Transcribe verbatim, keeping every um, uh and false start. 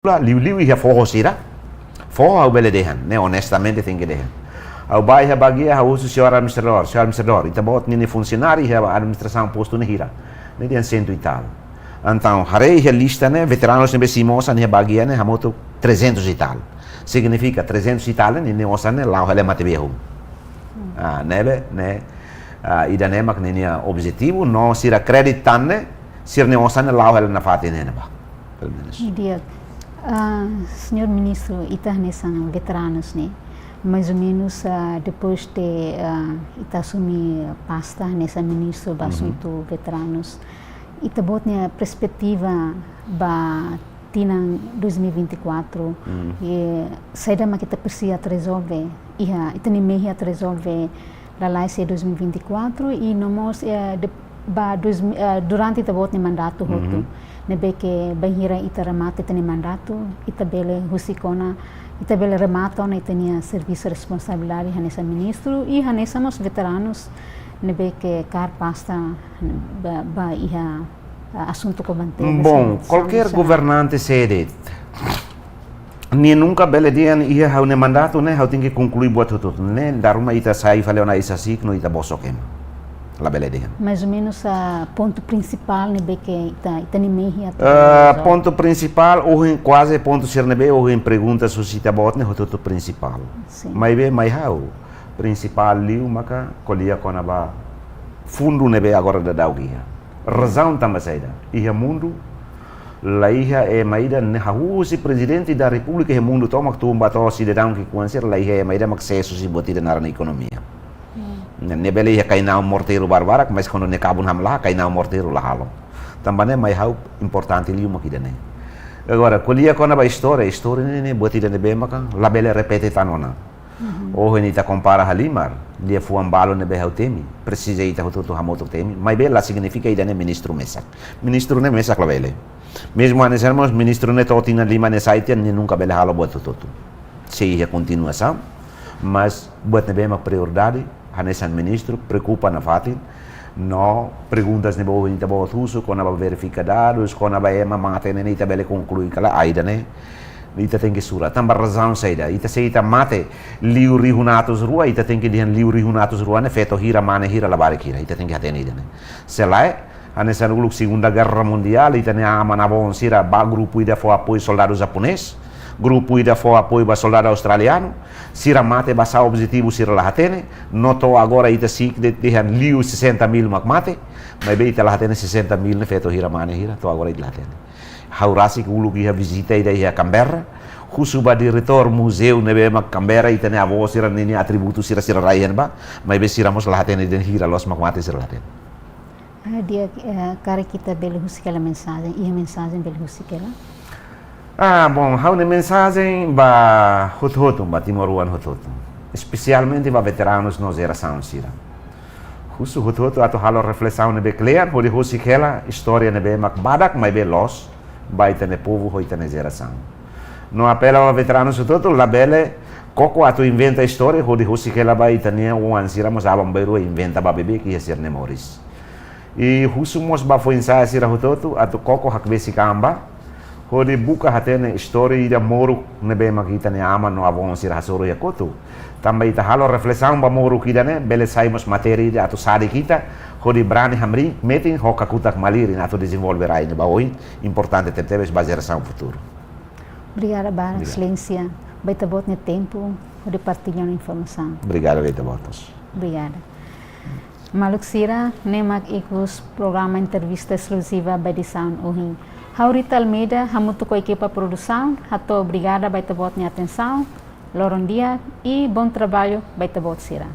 Liuliu iha foho sira. Foho ha'u bele dehan, ne'e onestamente tenke dehan. Ha'u bá iha Baguia, ha'u husu señór administradór, señór administradór, ita-boot ninia funsionáriu iha administrasaun postu ne'e hira? Ne'e dehan cento e tal. Entaun, haree iha lista ne'e, veteranus ne'ebé simu osan iha Baguia ne'e hamutuk trezentos e tal. Signifika trezentos e tal ne'e, nia osan ne'e la'o hela iha matebian hun. Ah, ne'ebé, ne'e, ah, ida-ne'e mak ninia objetivu, no sira kréditu tan ne'e, sira-nia osan ne'e la'o hela nafatin ne'ebá. Pelumenus. Di'ak. Ah, señór ministru, ita hanesan veteranus ne'e, mais ou menus, ah, depois de, ah, ita asume pasta hanesan ministru ba asuntu veteranus, ita-boot nia perspetiva ba tinan dois mil e vinte e quatro, saida mak ita presiza rezolve, iha, ita-nia mehi atu rezolve lalais iha dois mil e vinte e quatro, i no mós, eh, de, ba dois mil, eh, durante ita-boot nia mandatu hotu. Ne'ebé ke bainhira ita remata ita-nia mandatu, ita bele husik ona, ita bele remata ona ita-nia servisu responsabilidade hanesan ministru, i hanesan mós veteranus, ne'ebé ke kaer pasta ba, ba iha, eh, asuntu kobanteira. Bom, kualkér governante sé de'it, nia nunka bele dehan iha ha'u-nia mandatu ne'e ha'u tenke konklui buat hotu-hotu. Ne'e dala ruma ita sai fali ona iha sasik no ita bosok ema. Labele dehan. Mais ou menus, ah, pontu prinsipál ne'ebé ke ita, ita-nia mehi atu, ah, rezolve. Pontu prinsipál, ohin kuaze pontu sira ne'ebé ohin pergunta husi ita-boot ne'e hotu-hotu prinsipál. Sin. Maibé mai ha'u, prinsipál liu maka ko'alia kona-ba fundu ne'ebé agora daudaun iha. Razaun tanba saida? Iha mundu, la iha ema ida ne'e hahú husi Prezidente da Repúblika iha mundu tomak tun ba to'o sidadaun ki'ikoan sira, la iha ema ida mak sees husi buat ida naran ekonomia. Ne'e, ne'e bele iha kai-na'an morteiru barbarak, mas kuandu ne'e kabun hamlaha, kai-na'an morteiru la halo. Tanba ne'e mai ha'u importante liu mak ida-ne'e. Agora, ko'alia kona-ba istória, istória ne'e, ne'e buat ida ne'ebé maka labele repete tan ona. Ohin ita kompara halimar, liafuan balu ne'ebé ha'u temi, presiza ita hotu-hotu hamutuk temi, maibé la signifika ida-ne'e ministru mesak. Ministru ne'e mesak labele. Mezmu hanesan mós ministru ne'e to'o tinan lima nia sai tiha, nia nunka bele halo buat hotu-hotu. Sei iha kontinuasaun, mas buat ne'ebé mak prioridade, hanesan ministru, preokupa nafatin, no perguntas ne'ebé ohin ita-boot husu, kona-ba verifika dadus, kona-ba ema mate ne'e, ita bele konklui kala, ah, ida-ne'e ita tenke sura. Tanba razaun saida? Ita, se ita mate liu rihun atus rua, ita tenke dehan liu rihun atus rua ne'e feto hira, mane hira, labarik hira. Ita tenke hatene ida-ne'e. Se lae, hanesan uluk Segunda Guerra Mundiál, ita-nia aman-avon sira ba grupu ida fó apoiu soldadu japonés, grupu ida fó apoiu ba soldadu australianu, sira mate ba sá objetivu sira la hatene, no to'o agora ita si'ik de'it dehan liu sessenta mil mak mate, maibé ita la hatene sessenta mil ne'e feto hira, mane hira, to'o agora ita la hatene. Ha'u rasik uluk iha vizita ida iha Canberra, husu ba diretór muzeu ne'ebé mak Canberra, ita-nia avó sira ninia atributu sira, sira rai iha ne'ebá, maibé sira mós la hatene dehan hira loos mak mate, sira la hatene. Ah, di'ak, eh, karik ita bele husik hela mensajen, iha mensajen bele husik hela? Ah, bom, ha'u-nia mensajen ba hotu-hotu, ba timoroan hotu-hotu. Espesialmente ba veteranus no jerasaun sira. Husu hotu-hotu atu halo reflesaun ne'ebé kle'an, hodi husik hela istória ne'ebé mak badak, maibé loos, ba ita-nia povu, ho ita-nia jerasaun. No apela ba veteranus hotu-hotu, labele koko atu inventa istória, hodi husik hela ba ita-nia oan sira mós aban-bainrua inventa ba beibeik iha sira-nia moris. I husu mós ba foin-sa'e sira hotu-hotu atu koko hakbesik an ba, hodi buka hatene istória ida moruk ne'ebé mak ita-nia aman no avó sira hasoru iha kotuk. Tanba ita halo reflesaun ba moruk ida-ne'e, bele sai mós matéria ida atu sadik ita, hodi brani hamriik metin ho kakutak malirin atu dezenvolve rai ne'e ba oin, importante tebetebes ba jerasaun futuru. Obrigada barak, Obrigada. Exelénsia, ba ita-boot nia tempu, hodi partilla ona informasaun. Obrigada ba ita-boot. Obrigada. Maluk sira, ne'e mak ikus programa entrevista eskluziva ba edisaun ohin. Ha'u Rita Almeida, hamutuk ho ekipa produsaun, hato'o obrigada ba ita-boot nia atensaun, loron di'ak, i bom trabalho ba ita-boot sira.